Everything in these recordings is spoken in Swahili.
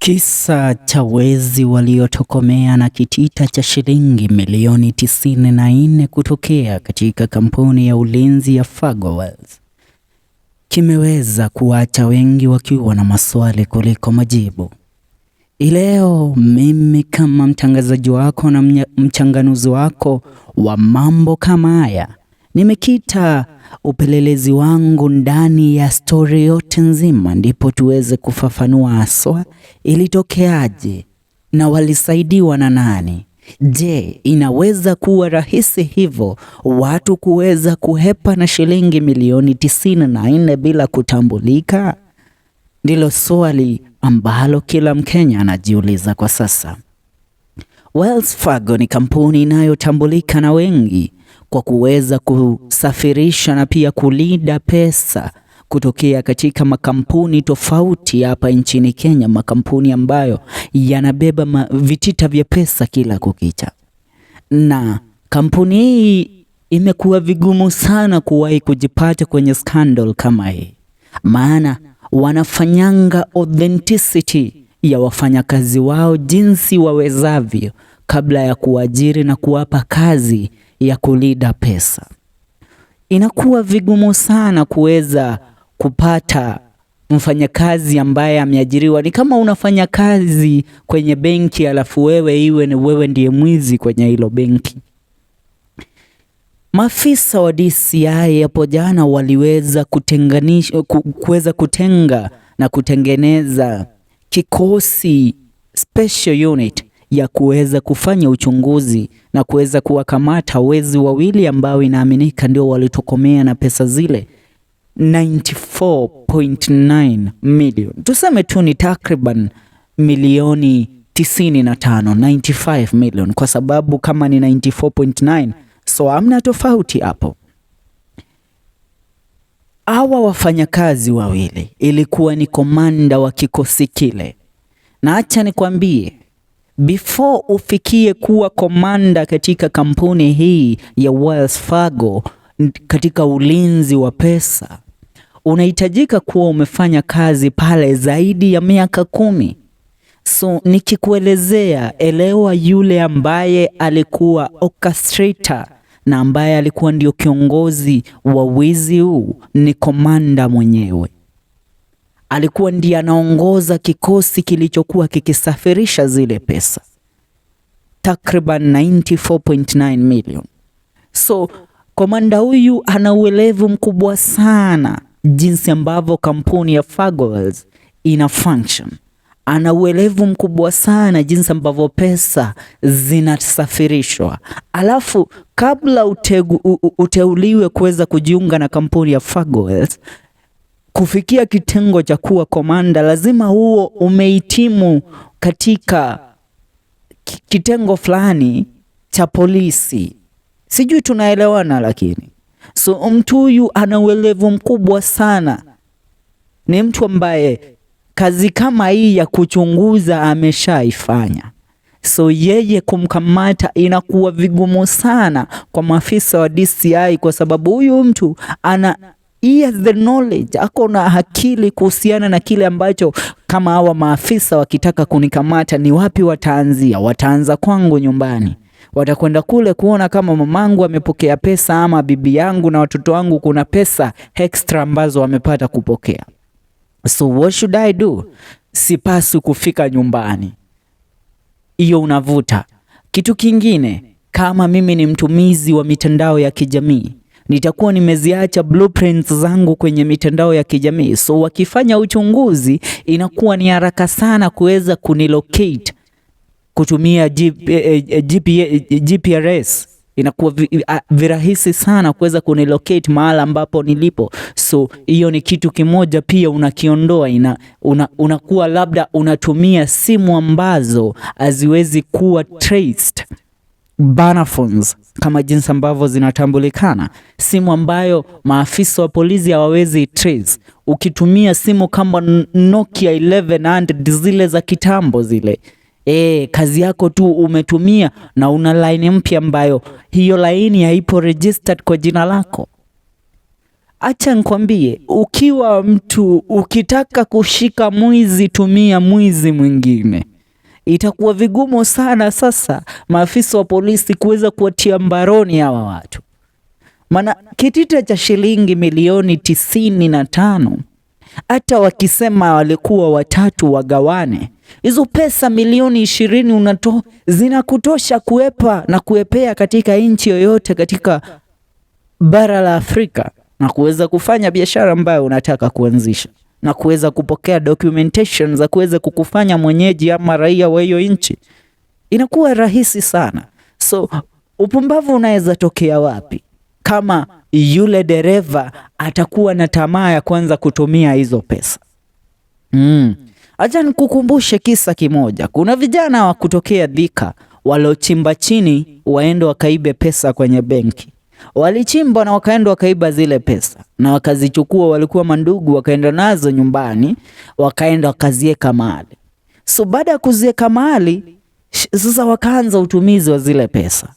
Kisa cha wezi waliotokomea na kitita cha shilingi milioni 94 kutokea katika kampuni ya ulinzi ya Fago Wells kimeweza kuacha wengi wakiwa na maswali kuliko majibu. Leo mimi kama mtangazaji wako na mchanganuzi wako wa mambo kama haya, nimekita upelelezi wangu ndani ya stori yote nzima, ndipo tuweze kufafanua haswa ilitokeaje na walisaidiwa na nani. Je, inaweza kuwa rahisi hivyo watu kuweza kuhepa na shilingi milioni 94 bila kutambulika? Ndilo swali ambalo kila Mkenya anajiuliza kwa sasa. Wells Fargo ni kampuni inayotambulika na wengi kwa kuweza kusafirisha na pia kulinda pesa kutokea katika makampuni tofauti hapa nchini Kenya, makampuni ambayo yanabeba vitita vya pesa kila kukicha. Na kampuni hii imekuwa vigumu sana kuwahi kujipata kwenye scandal kama hii, maana wanafanyanga authenticity ya wafanyakazi wao jinsi wawezavyo kabla ya kuajiri na kuwapa kazi ya kulinda pesa. Inakuwa vigumu sana kuweza kupata mfanyakazi ambaye ameajiriwa. Ni kama unafanya kazi kwenye benki alafu wewe iwe ni wewe ndiye mwizi kwenye hilo benki. Maafisa wa DCI hapo jana waliweza kutenganisha, kuweza kutenga na kutengeneza kikosi special unit ya kuweza kufanya uchunguzi na kuweza kuwakamata wezi wawili ambao inaaminika ndio walitokomea na pesa zile 94.9 million. Tuseme tu ni takriban milioni 95, 95 million, kwa sababu kama ni 94.9, so hamna tofauti hapo. Hawa wafanyakazi wawili ilikuwa ni komanda wa kikosi kile, na acha nikwambie, before ufikie kuwa komanda katika kampuni hii ya Wells Fargo katika ulinzi wa pesa, unahitajika kuwa umefanya kazi pale zaidi ya miaka 10. So nikikuelezea, elewa yule ambaye alikuwa orchestrator na ambaye alikuwa ndio kiongozi wa wizi huu ni komanda mwenyewe. Alikuwa ndiye anaongoza kikosi kilichokuwa kikisafirisha zile pesa takriban 94.9 million. So komanda huyu ana uelevu mkubwa sana jinsi ambavyo kampuni ya Fago Wells ina function. Ana uelevu mkubwa sana jinsi ambavyo pesa zinasafirishwa. Alafu kabla uteuliwe kuweza kujiunga na kampuni ya Fago Wells, kufikia kitengo cha kuwa komanda, lazima huo umehitimu katika kitengo fulani cha polisi. Sijui tunaelewana, lakini so mtu huyu ana uelevu mkubwa sana. Ni mtu ambaye kazi kama hii ya kuchunguza ameshaifanya. So yeye kumkamata inakuwa vigumu sana kwa maafisa wa DCI, kwa sababu huyu mtu ana, he has the knowledge, ako na akili kuhusiana na kile ambacho kama hawa maafisa wakitaka kunikamata ni wapi wataanzia. Wataanza kwangu nyumbani, watakwenda kule kuona kama mamangu amepokea pesa ama bibi yangu na watoto wangu kuna pesa extra ambazo wamepata kupokea. So what should I do? Sipaswi kufika nyumbani. Hiyo unavuta. Kitu kingine, kama mimi ni mtumizi wa mitandao ya kijamii, nitakuwa nimeziacha blueprints zangu kwenye mitandao ya kijamii. So wakifanya uchunguzi inakuwa ni haraka sana kuweza kunilocate kutumia GPRS. Inakuwa virahisi sana kuweza kunilocate mahala ambapo nilipo. So hiyo ni kitu kimoja pia unakiondoa. Unakuwa labda unatumia simu ambazo haziwezi kuwa traced, burner phones kama jinsi ambavyo zinatambulikana, simu ambayo maafisa wa polisi hawawezi trace. Ukitumia simu kama Nokia 1100 zile za kitambo zile, kazi yako tu umetumia na una line mpya ambayo hiyo line haipo registered kwa jina lako. Acha nikwambie, ukiwa mtu ukitaka kushika mwizi, tumia mwizi mwingine. Itakuwa vigumu sana sasa maafisa wa polisi kuweza kuwatia mbaroni hawa watu, maana kitita cha shilingi milioni 95, hata wakisema walikuwa watatu wagawane hizo pesa milioni 20 zinakutosha kuepa na kuepea katika nchi yoyote katika bara la Afrika na kuweza kufanya biashara ambayo unataka kuanzisha na kuweza kupokea documentation za kuweza kukufanya mwenyeji ama raia wa hiyo nchi. Inakuwa rahisi sana. So upumbavu unaweza tokea wapi? Kama yule dereva atakuwa na tamaa ya kuanza kutumia hizo pesa. Acha nikukumbushe kisa kimoja. Kuna vijana wa kutokea Thika waliochimba chini waende wakaibe pesa kwenye benki. Walichimba na wakaenda wakaiba zile pesa na wakazichukua, walikuwa mandugu, wakaenda nazo nyumbani, wakaenda wakazieka mahali. So baada ya kuzieka mahali, sasa wakaanza utumizi wa zile pesa.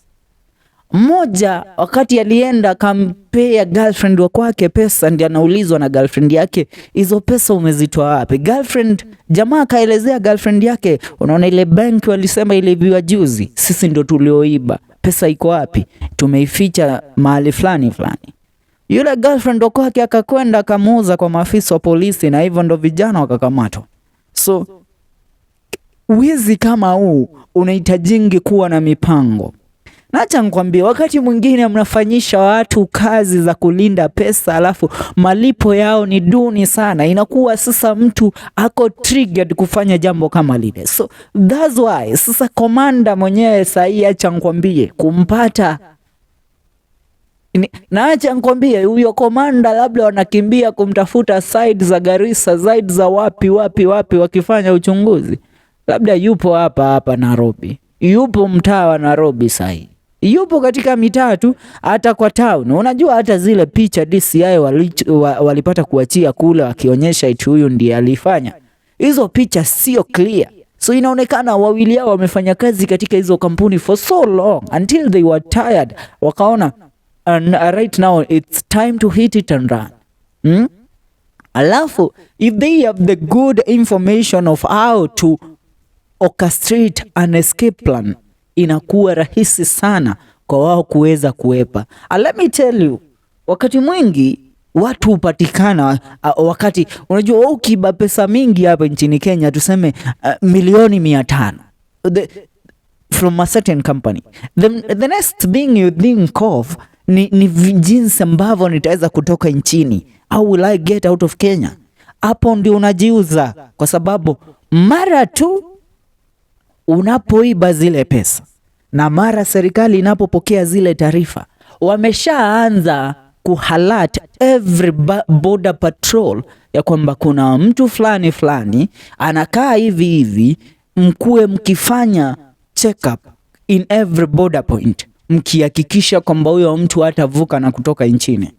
Mmoja wakati alienda akampea girlfriend wa kwake pesa, ndiye anaulizwa na girlfriend yake, "Hizo pesa umezitoa wapi?" Girlfriend, jamaa akaelezea girlfriend yake, "Unaona ile benki walisema iliibiwa juzi, sisi ndo tulioiba. Pesa iko wapi? Tumeificha mahali fulani fulani." Yule girlfriend wa kwake akakwenda akamuuza kwa maafisa wa polisi, na hivyo ndo vijana wakakamatwa. So wizi kama huu unahitajingi kuwa na mipango. Na acha nikwambie, wakati mwingine mnafanyisha watu kazi za kulinda pesa, alafu malipo yao ni duni sana. Inakuwa sasa mtu ako triggered kufanya jambo kama lile. So that's why sasa komanda mwenyewe sahii, acha nikwambie, kumpata na acha nikwambie, huyo komanda labda wanakimbia kumtafuta side za Garissa, side za wapi wapi wapi, wakifanya uchunguzi, labda yupo hapa hapa Nairobi, yupo mtaa wa Nairobi sahii, yupo katika mitaa tu, hata kwa town. Unajua hata zile picha DCI walipata kuachia kule wakionyesha eti huyu ndiye alifanya hizo picha, sio clear. So inaonekana wawili hao wamefanya kazi katika hizo kampuni for so long until they were tired, wakaona and right now it's time to hit it and run. Alafu if they have the good information of how to orchestrate an escape plan, inakuwa rahisi sana kwa wao kuweza kuepa. And let me tell you, wakati mwingi watu hupatikana wakati unajua wewe ukiiba pesa mingi hapa nchini Kenya, tuseme milioni 500 from a certain company, the next thing you think of ni jinsi ambavyo nitaweza kutoka nchini. How will I get out of Kenya? Hapo ndio unajiuza, kwa sababu mara tu unapoiba zile pesa na mara serikali inapopokea zile taarifa, wameshaanza kualert every border patrol ya kwamba kuna mtu fulani fulani anakaa hivi hivi, mkuwe mkifanya check up in every border point, mkihakikisha kwamba huyo mtu hatavuka na kutoka nchini.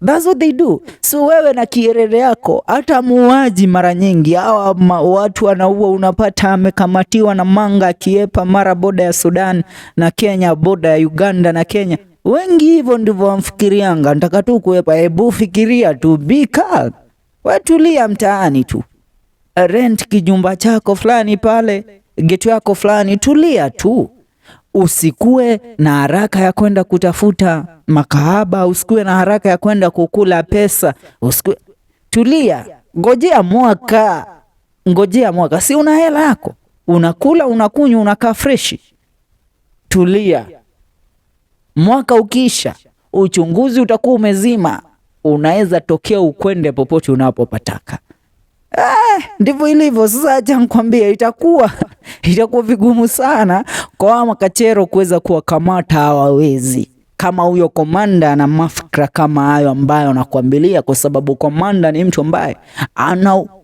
That's what they do. So wewe na kierere yako, hata muuaji mara nyingi hawa watu wanaua, unapata amekamatiwa na manga akiepa mara boda ya Sudan na Kenya, boda ya Uganda na Kenya. Wengi hivyo ndivyo wamfikirianga, nataka tu kuepa. Hebu fikiria tu, be calm. Wewe tulia mtaani tu, rent kijumba chako fulani pale, geto yako fulani, tulia tu, usikue na haraka ya kwenda kutafuta makahaba, usikue na haraka ya kwenda kukula pesa, usikue, tulia, ngojea mwaka, ngojea mwaka. Si una hela yako, unakula, unakunywa, unakaa freshi, tulia. Mwaka ukiisha, uchunguzi utakuwa umezima, unaweza tokea ukwende popote unapopataka. Ndivyo ilivyo sasa. Acha nikwambie, itakuwa vigumu sana kwa hawa makachero kuweza kuwakamata hawawezi, kama huyo komanda ana mafikra kama hayo ambayo nakwambilia, kwa sababu komanda ni mtu ambaye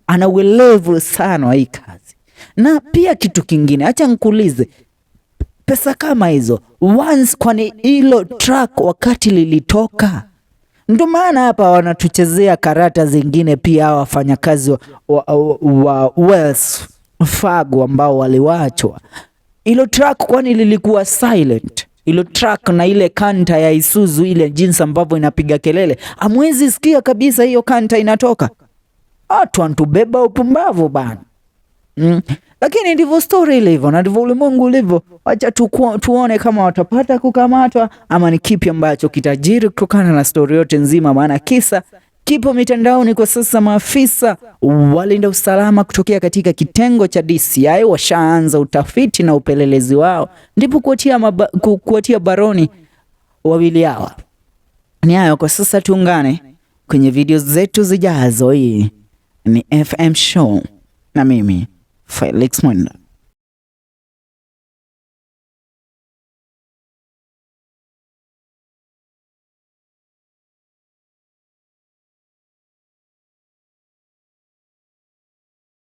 ana uelevu sana wa hii kazi. Na pia kitu kingine, acha nikuulize, pesa kama hizo once, kwani hilo truck wakati lilitoka? Ndio maana hapa wanatuchezea karata zingine pia hawa wafanyakazi wa Wells Fargo ambao waliwachwa. Hilo truck kwani lilikuwa silent? Ilo truck na ile kanta ya Isuzu ile jinsi ambavyo inapiga kelele, hamwezi sikia kabisa hiyo kanta inatoka. Watu wanatubeba upumbavu bana. Lakini ndivyo story ilivyo na ndivyo ulimwengu ulivyo. Wacha tuone kama watapata kukamatwa ama ni kipi ambacho kitajiri kutokana na story yote nzima, maana kisa kipo mitandaoni kwa sasa. Maafisa walinda usalama kutokea katika kitengo cha DCI washaanza utafiti na upelelezi wao, ndipo kuwatia baroni wawili hawa. Ni hayo kwa sasa, tuungane kwenye video zetu zijazo. Hii ni FM Show na mimi Felix Mwenda.